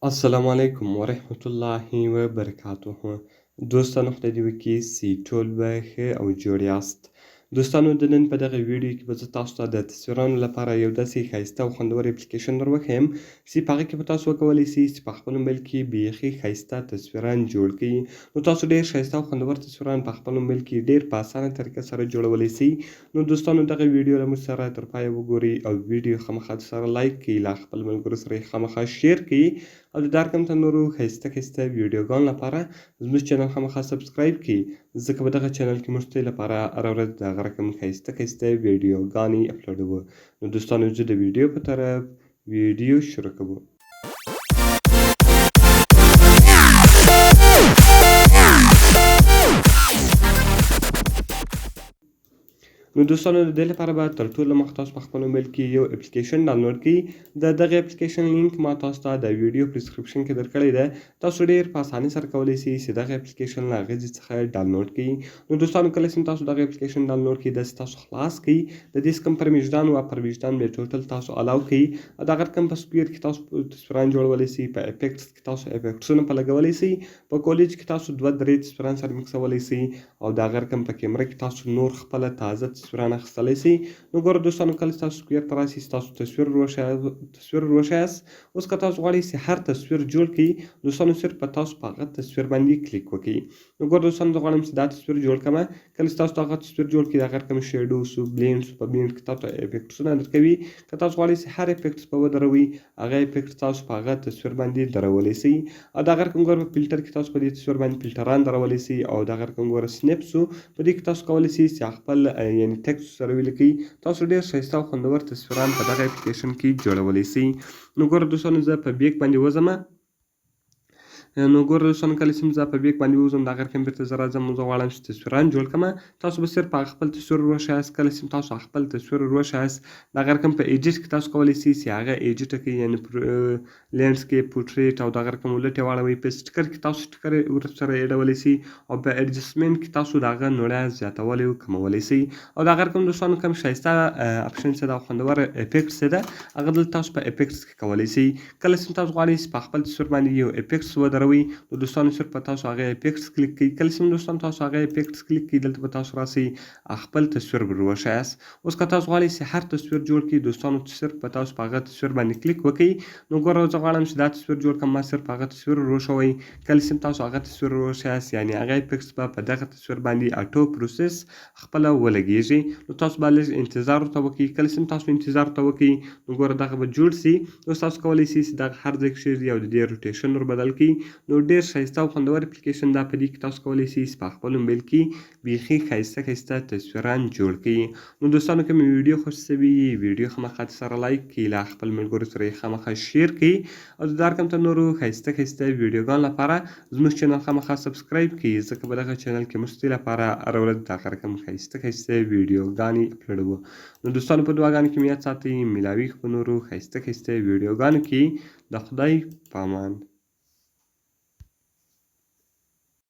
السلام علیکم ورحمت الله وبرکاته. دوستانو، خدای دې وکړي چې ټول به ښه او جوړ یاست. دوستانو، د نن په دغه ویډیو کې به زه تاسو ته د تصویرانو لپاره یو داسې ښایسته او خوندور اپلیکیشن در وښیم چې په هغه کې به تاسو وکولی شئ چې په خپل موبایل کې بیخي ښایسته تصویران جوړ کړئ. نو تاسو ډېر ښایسته او خوندور تصویران په خپل موبایل کې ډېر په اسانه طریقه سره جوړولی شئ. نو دوستانو، دغه ویډیو له موږ سره تر پایه وګورئ او ویډیو خامخا سره لایک کړئ، له خپل ملګرو سره یې خامخا share کړئ او د دا رقم ته نورو ښایسته ښایسته ویډیوګانو لپاره زموږ چینل خامخا subscribe کړئ، ځکه په دغه چینل کې موږ ستاسو لپاره هره ورځ دغه رقم ښایسته ښایسته ویډیوګانې اپلوډوو. نو دوستانو، زه د ویډیو په طرف ویډیو شروع کوو. نو دوستانو، د دې لپاره به تر ټولو مخ تاسو په خپل موبایل کې یو اپلیکیشن ډاونلوډ کړئ. د دغه اپلیکیشن لینک ما تاسو ته د ویډیو په description کې درکړی دی. تاسو ډیر په اسانۍ سره کولی شئ چې دغه اپلیکیشن له هغې ځای څخه ډاونلوډ کړئ. نو دوستانو، کله چې تاسو دغه اپلیکیشن ډاونلوډ کړئ، داسې تاسو خلاص کړئ، د دې کوم permission او permission به total تاسو allow کړئ او دغه رقم په square کې تاسو تصویران جوړولی شئ، په effects کې تاسو افیکټسونه په لګولی شئ، په collage کې تاسو دوه درې تصویران سره مکسولی شئ او دا غیر کم په کیمره کې تاسو نور خپله تازه تصویران اخیستلی شئ. نو ګوره دوستانو، کله چې تاسو square ته راشئ، ستاسو تصویر وښیاست. اوس که تاسو غواړئ چې هر تصویر جوړ کړئ، دوستانو، صرف په تاسو په هغه تصویر باندې کلیک وکړئ. نو ګوره دوستانو، زه غواړم چې دا تصویر جوړ کړم. کله چې تاسو هغه تصویر جوړ کړئ، دا غیر کم shadow سو، blend سو، په blend کې تاسو افیکټسونه درکوي. که تاسو غواړئ چې هر effect په ودروئ، هغه افیکټ تاسو په هغه تصویر باندې درولی شئ. او دا غیر کوم ګوره په فلټر کې تاسو په دې تصویر باندې فلټران درولی شئ. او دا غیر کوم ګوره snap سو، په دې کې تاسو کولی شئ چې خپل یعنی ټیکسټ سره ولیکئ. تاسو ډېر ښایسته او خوندور تصویران په دغه اپلیکیشن کې جوړولی شئ. نو ګوره دوستانو، زه په back باندې وځم. نو ګوره دوستانو، کله چې زه په back باندې ووځم، دا غیر کوم بیرته زه راځم. زه غواړم چې تصویران جوړ کړم. تاسو به صرف هغه خپل تصویر وښیاست. کله چې تاسو خپل تصویر وښیاست، دا غیر کوم په edit کې تاسو کولی شئ چې هغه edit کړئ، یعنی landscape، portrait او دغه رقم ولټې واړوئ. په سټیکر کې تاسو سټیکر ورسره ایډولی شئ او په adjustment کې تاسو د هغه نوړیا زیاتولی او کمولی شئ. او دغه رقم دوستانو، کوم ښایسته option چې ده او خوندور effect چې ده، هغه دلته تاسو په effects کې کولی شئ. کله چې تاسو غواړئ چې په خپل تصویر باندې یو effects ودروئ، نو دوستانو، صرف په تاسو هغه effects کلیک کړئ. کله چې دوستانو تاسو هغه effects کلیک کړئ، دلته به تاسو راسئ، خپل تصویر به وښیاست. اوس که تاسو غواړئ چې هر تصویر جوړ کړئ، دوستانو، صرف په تاسو په هغه تصویر باندې کلیک وکړئ. نو ګوره، زه غواړم چې دا تصویر جوړ کړم. ما صرف هغه تصویر وښوئ. کله چې تاسو هغه تصویر وښیاست، یعنی هغه effects به په دغه تصویر باندې auto process خپله ولګېږي. نو تاسو به لږ انتظار ورته وکړئ. کله چې تاسو انتظار ورته وکړئ، نو ګوره دغه به جوړ سي. نو تاسو کولی شئ چې دغه هر ځای کښېږدئ او د دې rotation ور بدل کړئ. نو ډېر ښایسته او خوندور اپلیکیشن دا، په دې کې تاسو کولی شئ چې په خپل موبایل کې بیخي ښایسته ښایسته تصویران جوړ کړئ. نو دوستانو، که مې ویډیو خوښ شوي، ویډیو خامخا سره لایک کړئ، له خپل ملګرو سره یې خامخا share کړئ او د دا رقم ته نورو ښایسته ښایسته ویډیوګانو لپاره زموږ چینل خامخا subscribe کړئ، ځکه په دغه چینل کې موږ ستاسو لپاره هره ورځ دغه رقم ښایسته ښایسته ویډیوګانې اپلوډوو. نو دوستانو، په دعاګانو کې مې یاد ساتئ. ملاوي په نورو ښایسته ښایسته ویډیوګانو کې. د خدای په امان.